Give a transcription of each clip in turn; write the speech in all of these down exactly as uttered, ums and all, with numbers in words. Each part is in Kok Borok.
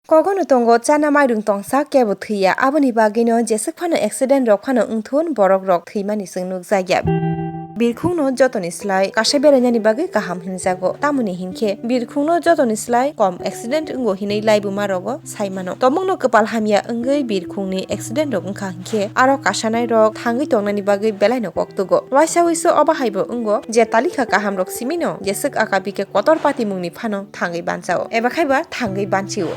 Kogono tongo chana mairung tongsa kebo thwiya, aboni bagwino jeswk phano accident rok phano wngthun borok rok thwimani chwng nukjakya. Birkhungno jotoni slai kasa berainani bagwi kaham hinjago, tamoni hinkhe birkhungno jotoni slai kom accident wngo hinwi laibuma rogo saimano. Tomungno kwpal hamya wngwi birkhungni accident rok wngkha hinkhe aro kasanai rok thangwi tongnani bagwi belaino kok tugo. Waisa wiso obo haibo wngo je talikha kaham rok simino jeswk aka bike kotor patimungni phano thangwi banchao, eba khaiba thangwi banchio.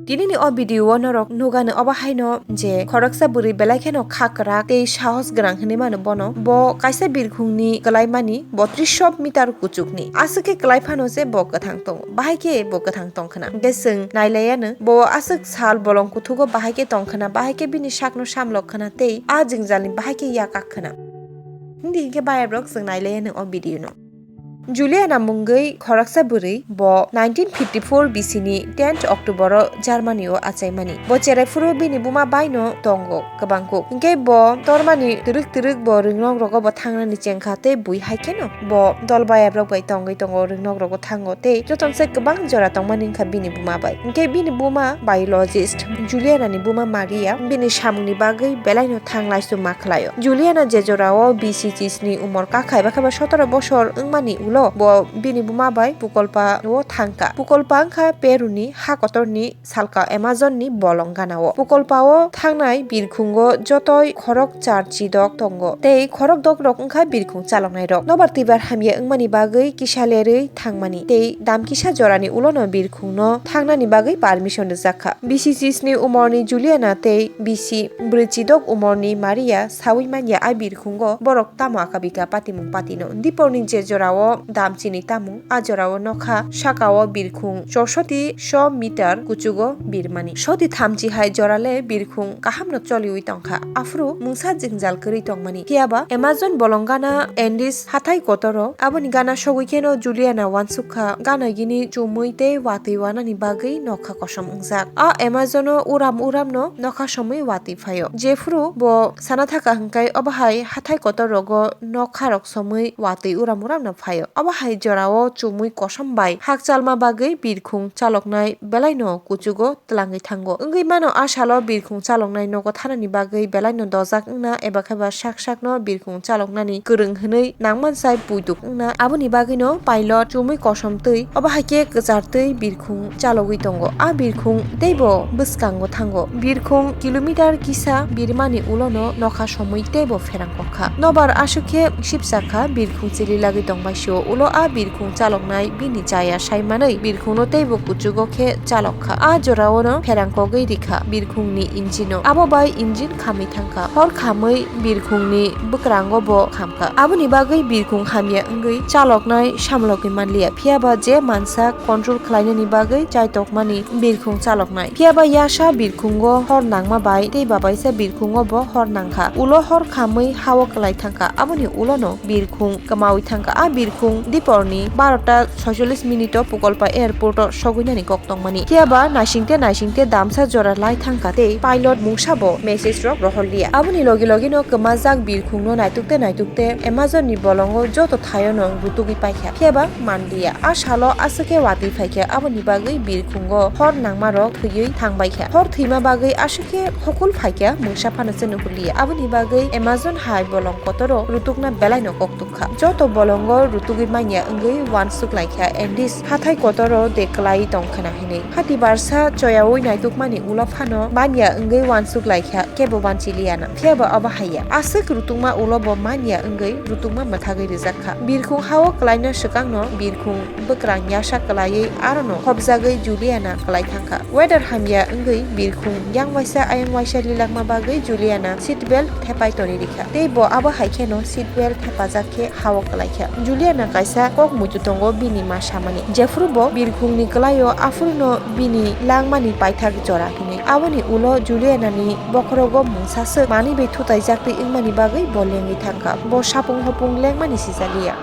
Tinini o video o norok nugano obo haino je khoroksa bwrwi belai kheno kha kwrak tei sahos gwnang hinwi mano bono. Bo kaisa birkhungni kwlaimani botrisho meter kuchukni. Aswk khe kwlai phano se bo kwthang tongo. Bahai khe bo kwthang tong khna. Hwnkhe chwng nailaiya no bo aswk sal bolong kuthugo bahai khe tong khna, bahai khe bini sakno samlok khna tei a jwngjalni bahai khe yakak khna. Hindi hinkhe bayabrok chwng nailaiya no o video no. Juliana mungwi khoroksa bwrwi, bo nineteen fifty-four B C ni tenth October o Germany o achaimani. Bo cherai phuru bini buma bai no tongo kwbang kuk. Hinkhe bo tormani twrwk twrwk bo rwngnok rogo bo thangnani chengkha tei bui hai kheno bo dol bayabrok bai tongwi tongo, rwngnok rogo thango tei jotono se kwbang jora tongmani wngkha bini buma bai. Hinkhe bini buma biologist Juliana ni buma Maria bini samungni bagwi belai no thang laisum ma khlaio. Juliana je jorao bisi chisni umor kakha eba khe ba sotoro bosor wngmani ulo bo bini buma bai Pukolpa o thangkha. Pukolpa wngkha Peru ni ha kotor ni salka Amazon ni bolong gana o. Pukolpa o thangnai birkhungo jotoi khorok char chidok tongo tei khorok dok rok wngkha birkhung chaloknai rok. Nobar twibar hamya wngmani bagwi kisa lerwi thangmani tei dam kisa jorani ulono birkhungno thangnani bagwi permission rwjak kha. Bisi chisni umorni Juliana tei bisi brwichidok umorni Maria saui manya a birkhungo borok tamo akabika patimung patino. Diporni je jorao dam chini tamung, a jorao nokha sakao birkhung chosoti sho meter kuchugo birmani. Soti thamchi hai jorale birkhung kahamno choliui tongkha. Aphuru mungsa jwngjal kwrwi tongmani. Phiyaba Amazon bolong gana Andes hathai kotoro aboni gana sogwi kheno Juliana wansuk kha gana gini chumui tei watwi wanani bagwi nokha kosom wngjak. A Amazon o uram uramno nokha somwi watwi phaio. Jephuru bo sana thaka hwnkhe obo hai hathai kotor rogo nokha rok somwi watwi uram uramno phaio. Obo hai jorao chumui kosom bai hakchalma bagwi birkhung chaloknai belaino kuchugo twlangwi thango. Wngwi mano a salo birkhung chaloknai nogo thanani bagwi belaino dojak wngna eba khe ba sak sakno birkhung chaloknani kwrwng hwnwi nangmansai puituk wngna. Aboni bagwino pilot chumui kosom twi obo hai khe kwchar twi birkhung chalogwi tongo. A birkhung teibo bwskango thango. Birkhung kilometer kisa birmani ulono nokha somwi teibo pherang kha. Nobar aswk khe sipsa kha, birkhung chili lagwi tongbai sio. Ulo a birkhung chaloknai bini chaya sai manwi birkhungno teibo kuchugo khe chalok kha. A joraono pherang kogwi rikha birkhungni engine o. Abo bai engine khamwi thangkha. Hor khamwi birkhungni bwkrango bo khamkha. Aboni bagwi birkhung hamya wngwi chaloknai samlogwi manliya. Phiyaba je mansa control khlainani bagwi chaitokmani birkhung chaloknai. Phiyaba yasa birkhungo hor nangma bai tei babaisa birkhungo bo hor nangkha. Ulo hor khamwi hao kwlai thangkha. Aboni ulono birkhung kwmawi thangkha. A birkhung diporni barota soicholish minute o Pukolpa airport o sogwinani kok tongmani. Phiyaba naisingte naisingte damsa jora lai thangkha tei pilot mungsa bo message rok rohorliya. Aboni logi logino kwmajak birkhungno naitukte naitukte Amazon ni bolongo joto thaiono rutugwi paikha. Phiyaba manliya. A salo aswk khe watwi phaikha, aboni bagwi birkhungo hor nangma rok thwiwi thangbaikha. Hor thwima bagwi aswk khe hokul phaikha, mungsa phano se nuhurliya. Aboni bagwi Amazon hai bolong kotoro rutukna belaino kok tukha. Joto bolongo rutugwi manya wngwi wansuk laikha, Andes hathai kotoro de kwlai tongkhwna hinwi. Hati barsa choyaui naitukmani ulo phano manya wngwi wansuk laikha, kebo banchiliya na. Phiyaba obo haiya. Aswk rutukma ulo bo manya wngwi rutukma mwthagwi rijak kha. Birkhung hao kwlaina swkangno birkhung bwkrang yasa kwlaiwi arono khopjagwi Juliana kwlai thangkha. Weather hamya wngwi birkhung yang waisa ayang waisa lilakma bagwi Juliana seat belt thepai tonwi rikha. Tei bo abo hai kheno seat belt thepajak khe hao kwlaikha. Juliana kaisa kok muitu tongo bini ma samani. Jephuru bo birkhungni kwlaio, aphuru no bini langmani paithak jora hinwi. Aboni ulo Juliana ni bokhorogo mungsa swk manwi bai thutaijak twi wngmani bagwi bo lengwi thangkha. Bo sapung hopung lengmani sijaliya.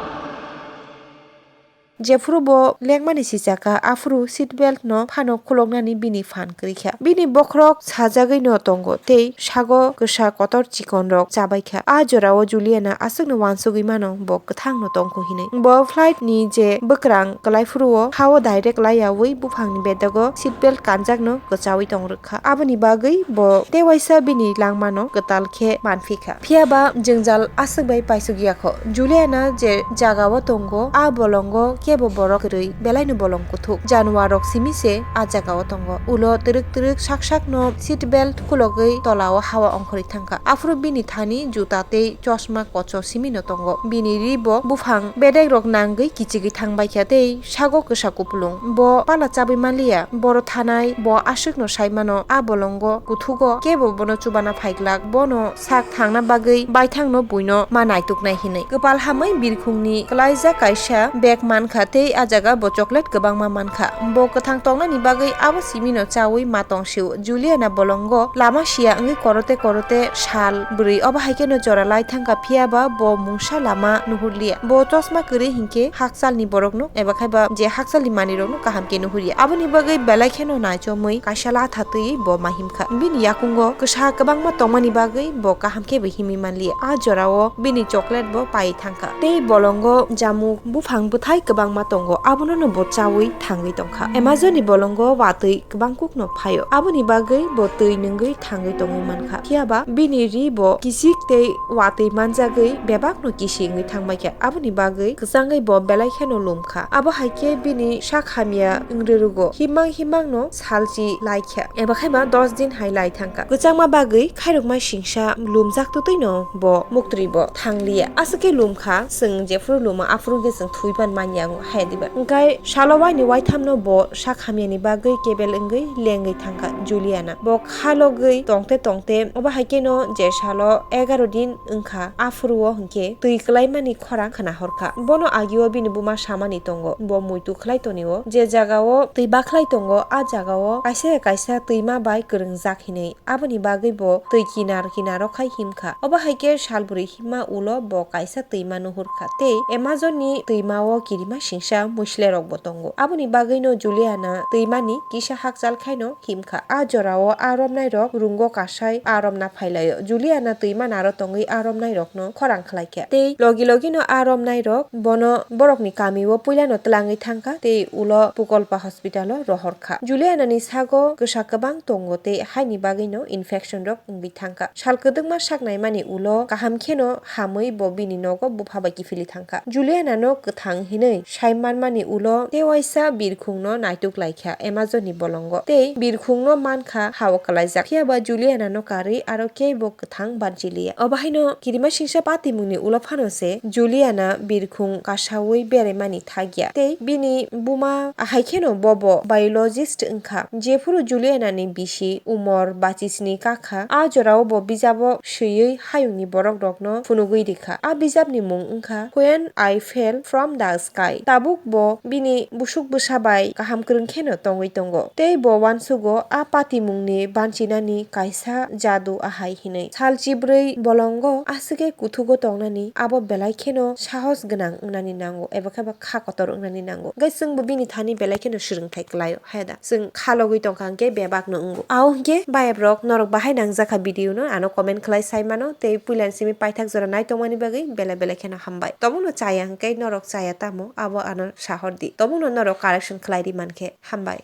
Jephuru bo lekmani sichakha, aphuru seat belt no phano khuloknani bini phan kwrwi kha. Bini bokhorok sajagwi no tongo tei sago kwsa kotor chikon rok chabai kha. A jorao Juliana aswkno uansugwi mano bo kwthang no tongkho hinwi. Bo flight ni je bwkrang kwlai phuru o ha o direct laiyaui buphang ni bedago seat belt kanjak no kwchaui tong rwkha. Aboni bagwi bo tewaisa bini langmano kwtal khe manphi kha. Phiya ba jwngjal aswk bai paisuk ya kho. Juliana je jaga o tongo, a bolongo kebo borok kwrwi, belai no bolong kuthuk. Januar rok simi se a jaga o tongo. Ulo twrwk twrwk sak sak no seat belt khulogwi tola o hawa ongkhorwi thang kha. Aphuru bini thani juta tei chosma kocho simi no tongo. Bini ri bo buphang bedek rok nangwi kichigwi thang bai kha tei sago kwsa kupulung. Bo pala chabwi manliya, boro thanai, bo aswk no sai mano, a bolongo kuthugo kebo bono chubana phai glak, bono sak thangna bagwi baithang no buino ma naituk nai hinwi. Kwpal hamwi birkhung ni kwlaijak kaisa bag man kha tei a jaga bo chocolate kwbangma man kha. Bo kwthang tongnani bagwi abo simi no chaui ma tong sio. Juliana bolongo lama siya wngwi korote korote sal bwrwi obo hai khe no jora lai thang kha, phiya ba bo mungsa lama nuhur liya. Bo chosma kwrwi hinkhe hakchal ni borok no eba khai ba je hakchal ni manwi rok no kaham khe nuhur ya. Aboni bagwi belai khe no naichomwi kaisa latha twiwi bo ma him kha. Bini yakungo kwsa kwbangma tongmani bagwi bo kaham khe bo himwi man liya. A jora o bini chocolate bo pai thang kha. Tei bolongo jamuk buphang bwthai kwbangma tongo, abono no bo chaui thangwi tong kha. Amazon ni bolongo watwi kwbang kuk no phaio, aboni bagwi bo twi nungwi thangwi tongwi man kha. Phiya ba bini ri bo kichik tei watwi manjagwi bebak no kisi wngwi thang bai kha, aboni bagwi kwchangwi bo belai khe no lum kha. Abo hai khe bini sak hamya wngwi rwgo, himang himang no salchi lai kha, eba khai ba dos din hai lai thang kha. Kwchangma bagwi khairokma singsa lumjak twtwi no bo muktwi bo thang liya. Aswk khe lum kha, chwng jephuru lumo aphuru khe chwng thwi phan man ya wng hai diba. Hwnkhe salo waini waitham no bo sak hamya ni bagwi kebel wngwi lengwi thang kha Juliana. Bo khalogwi tongte tongte obo hai khe no je salo egaro din wng kha, aphuru o hwnkhe twi kwlai mani khorang khna hor kha. Bono agi o bini buma samani tongo, bo muitu khlai toni o, je jaga o twi bakhlai tongo, a jaga o kaisa ya kaisa twima bai kwrwngjak hinwi. Aboni bagwi bo twi kinar kinaro khai him kha. Obo hai khe sal bwrwi himma ulo bo kaisa twima nuhur kha tei Amazon ni twima o kirima singsa mwisle rok bo tongo. Aboni bagwi no Juliana twima ni kisa hakchal khai no him kha. A jora o a romnai rok rungo kasai a romna phai lai o. Juliana twima naro tongwi a romnai rok no khorang khlai kha tei logi logi no a romnai rok bono borok ni kami o puila no twlangwi thang kha tei ulo Pukolpa hospital o rohor kha. Juliana ni sago kwsa kwbang tongo tei haini bagwi no infection rok wngwi thang kha. Sal kwdwkma sak naimani ulo kaham kheno hamwi bo bini nogo bupha bai kiphilwi thang kha. Juliana no kwthang hinwi sai manmani ulo tewaisa birkhung no naituk lai kha Amazon ni bolongo tei birkhung no man kha ha o kwlaijak. Phiya ba Juliana no karwi aro kebo kwthang banchi liya. Obo haino kirima singsa patimung ni ulo phano se Juliana birkhung kasaui beraimani thakya tei bini buma ahai kheno bobo biologist wngkha. Jephuru Juliana ni bisi umor bachisni kakha, a jorao bo bijabo swiwi hayungni borok rokno phunugwi rikha. A bijapni mung wngkha When I Fell from the Sky. Tabuk bo bini busuk bwsa bai kaham kwrwng kheno tongwi tongo. Tei bo uansugo a patimungni banchinani kaisa jadu ahai hinwi. Sal chibrwi bolongo aswk khe kuthugo tongnani abo belai kheno sahos gwnang wngnani nango eba khe ba kha kotor wngnani nango. Hwnkhe chwngbo bini thani belai kheno swrwngthai kwlaio, haya da? Chwng kha logwi tongkha hwnkhe bebak no wngo. Ao hwnkhe bayap rok norok bahai nangjakha video no ano comment khlai sai mano tei puila ni simi paithak jora nai tongmani bagwi belai belai kheno hambai. Tobokno chaya hwnkhe norok chaya tamo abo ano sahor di. Tobokno norok correction khlai ri mankhe hambai.